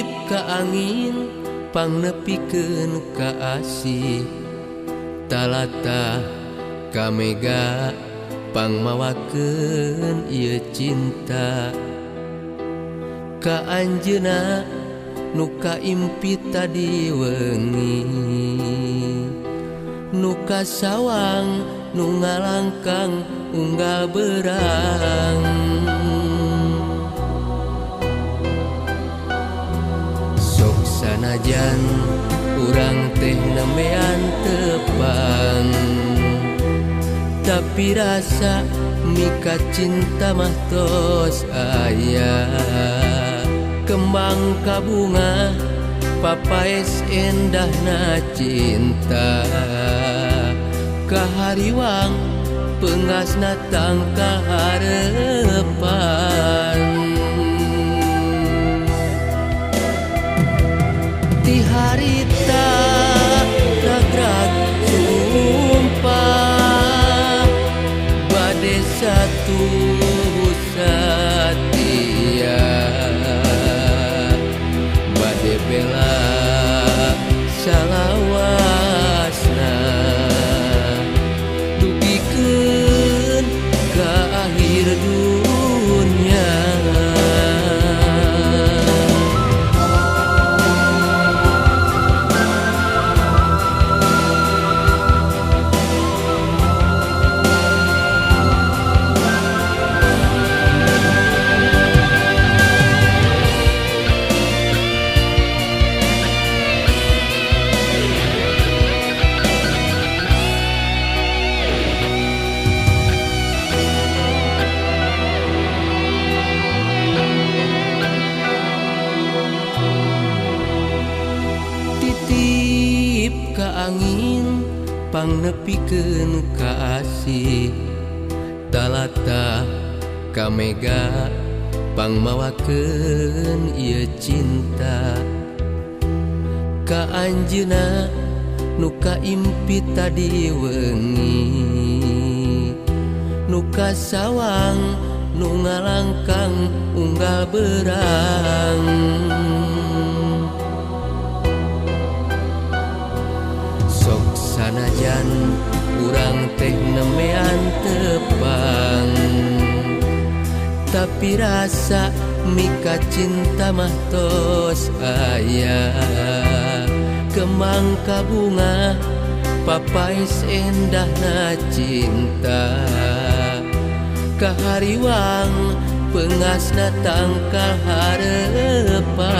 Titip ka angin pangnepikeun ka asih, talata ka mega pangmawakeun ieu cinta. Ka anjeunna nu kaimpi tadi wengi, nu kasawang nu ngalangkang unggal berang. Sok sanajan urang teh nemean tepang, tapi rasa mika cinta mah tos aya. Kembang kabunga papaes endahna cinta, kahariwang pengasna tangkal harepan. Ti harita ragrag sumpah, bade satu satia, bade bela salawasna, dugikeun ka akhir dunya. Titip ka angin pangnepikeun ka asih, talata ka mega pangmawakeun ieu cinta. Ka anjeunna nu kaimpi tadi wengi, nu kasawang nu ngalangkang unggal berang. Sok sanajan urang teh nemean tepang, tapi rasa mika cinta mah tos aya. Kembang kabunga papaes endahna cinta, kahariwang pengasna tangkal harepan.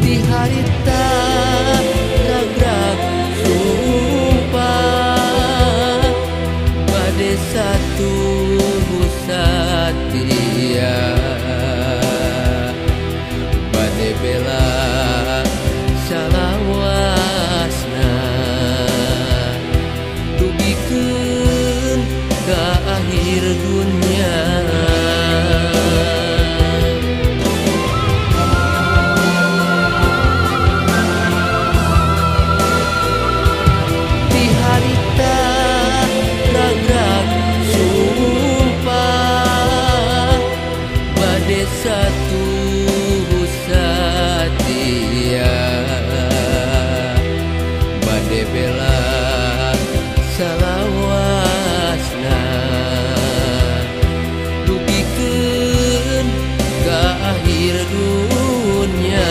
Ti harita ragrag sumpah, bade satu satia, bade bela salawasna, dugikeun ka akhir dunya. Ti harita ragrag sumpah, bade satu satia, bade bela salawasna, dugikeun ka akhir dunya.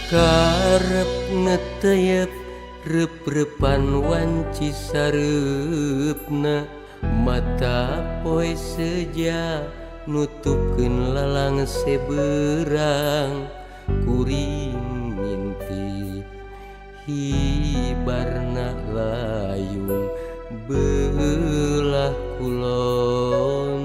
Karep ngeteyep rep-repan wanci sareupna, mata poe seja Nutupkeun lalangse berang kuring ngintip hibarna layung belah kulon.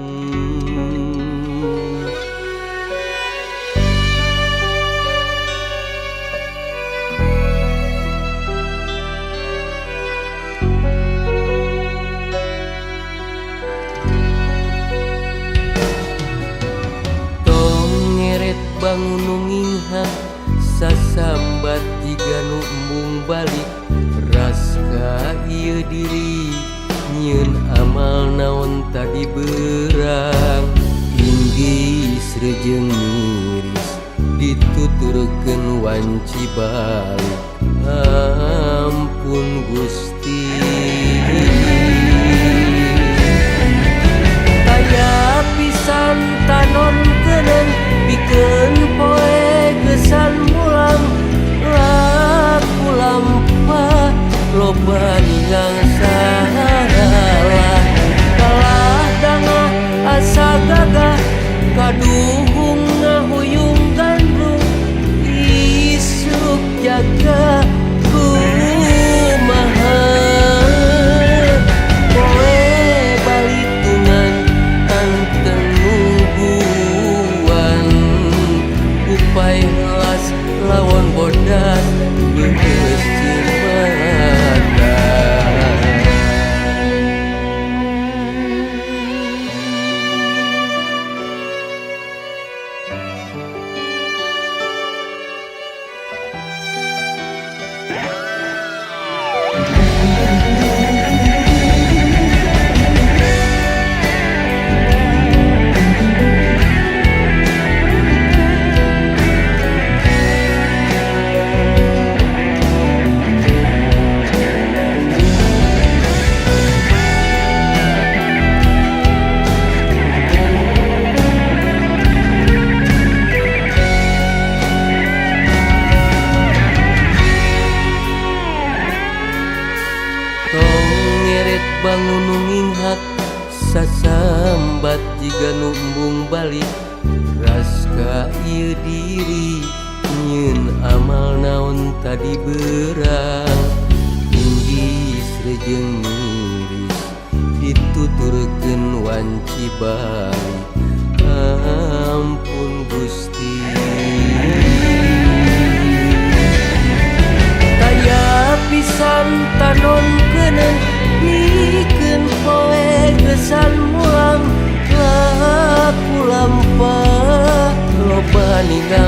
Tong ngeret bangun nu nginghak sasambat jiga nu embung balik raska ieu diri nyieun amal naon tadi berang inggis rejeung miris dituturkeun wanci balik ampun Gusti. Taya pisan tanon keuneung pikeun poe gesan mulang laku lampah loba ningang salah kalah dangah asa gagah kaduhung ngahuyung gandrung isuk jaga kumaha poe balitungan anteng nungguan upay helas lawan bodas beuheus cimata. Bangun nu nginghak sasambat jiga nu embung balik raska ieu diri nyieun amal naon tadi berang inggis rejeung miris dituturkeun wanci balik ampun Gusti. Taya pisan tanon keuneung pikeun poe gesan mulang laku lampah loba ningang